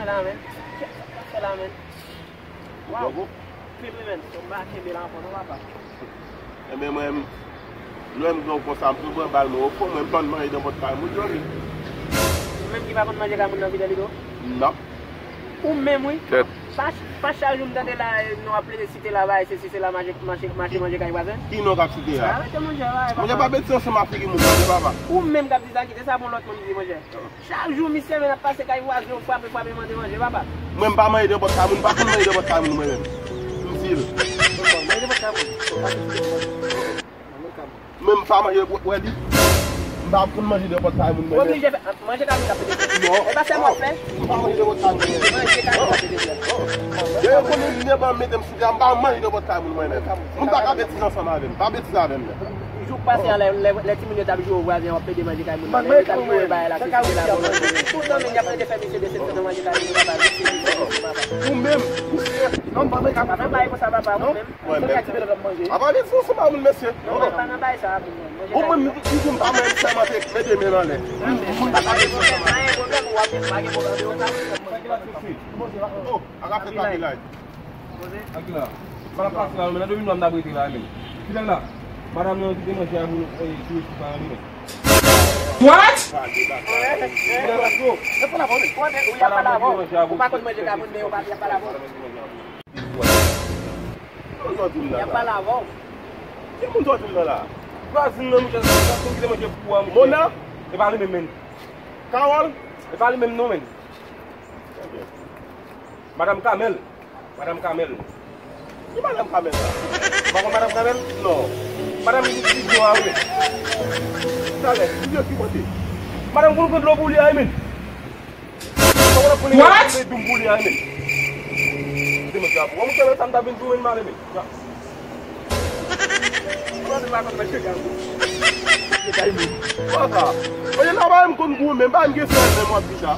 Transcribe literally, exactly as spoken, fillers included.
Fè la, men. Fè la, men. Waw. Fè men, men. Ou pa kenbe la ankò, non, papa. Ebyen, mwen, lè m gen w konsa, m pran bal mwen ofo, mwen m pa konn manje nan pòt kay moun, Johnny. Ou menm ki pa konn manje kay moun nan, Fidel Ito? Non. Ou menm, wi. Kèt. Pa, pa chak jou m tande la, e, nou ap plede site la, bay, se si se la, mache, mache, mache manje kay vwazen. Ki non k ap site a? Arete, monchè, bay, papa. Monchè, pa mete ansanm ak figi moun, tande, papa. Ou menm k ap di sa, kite sa pou lòt moun di, monchè. Chak jou, misye menm ap pase kay vwazen, frape, frape, mande manje, papa. Mwen, m pa manje nan pòt kay moun, m pa konn manje nan pòt kay moun, mwen menm. M di l. Manje nan pòt kay moun. Mwen, m pa manje, w-, wè li. M pa konn manje nan pòt kay moun, mwen menm. Oblije fè, manje kay moun ap pete frè. Non. E pa sèlman fè. M pa manje nan pòt kay moun, mwen menm. Manje kay moun ap pete frè. Depi yo konnen li ban mete m sou tè, m pa manje nan pòt kay moun, mwen menm. Moun pa ka betize ansanm avè m. Pa betize avè m, non. Jou pase a, lè, lè, lè timoun yo t ap jwe vwazen an, w ap plede manje kay moun nan, lè yo t ap jwe bay la, se site la, bon, tout nan men y ap plede fè misye desann nan manje kay moun nan, papa, misye, misye, papa. Ou menm, misye, non, m pa manje kay moun. Pa nan bay konsa, papa, ou menm. Mwen menm. Apa, li sou, sou pa moun, mesye. Non, mwen pa nan bay sa, moun, non. Manje kay moun. Ou menm, li di m pa manje sèlman te mete men nan lè. Moun pa ka manje. Pa gen pwoblèm, ou ap pa gen pwoblèm. Oh, a ka fè pa village. Tranquila. Sa la pase la, men nan domino m ta prete la, men. Fidel la, madam nan kite manje a pou nou, eh, sou espri pa li, men. What? Fidel la, bro. Madam nan kite manje a pou nou. Ou pa konn manje kay moun, men ou pa, y ap pale avè w. Y ap pale avè w. Ki moun sòti la la? Vwazin nan, mouche, sa kite manje pou ou a, mouche. Mona? E pa li menm, men. Carole? E pa li menm, non, men. Madam Kamèl. Madam Kamèl. Ki Madam Kamèl sa? Ou pa konn Madam Kamèl? Non. Madam ki di yo a, wi. Talè, ki yo ki kote? Madam konn pran dlo pou li a, men. Sa w ap pran li, doum pou li a, men. Kite mwen sa pou. Ou mwen sa m ta vin pou mwen male, men. Ya. Ou pa konn manje kay moun. Manje kay moun. Papa. Mwen la ba m konn goumen, ba m gen sèl men mwen ap di sa.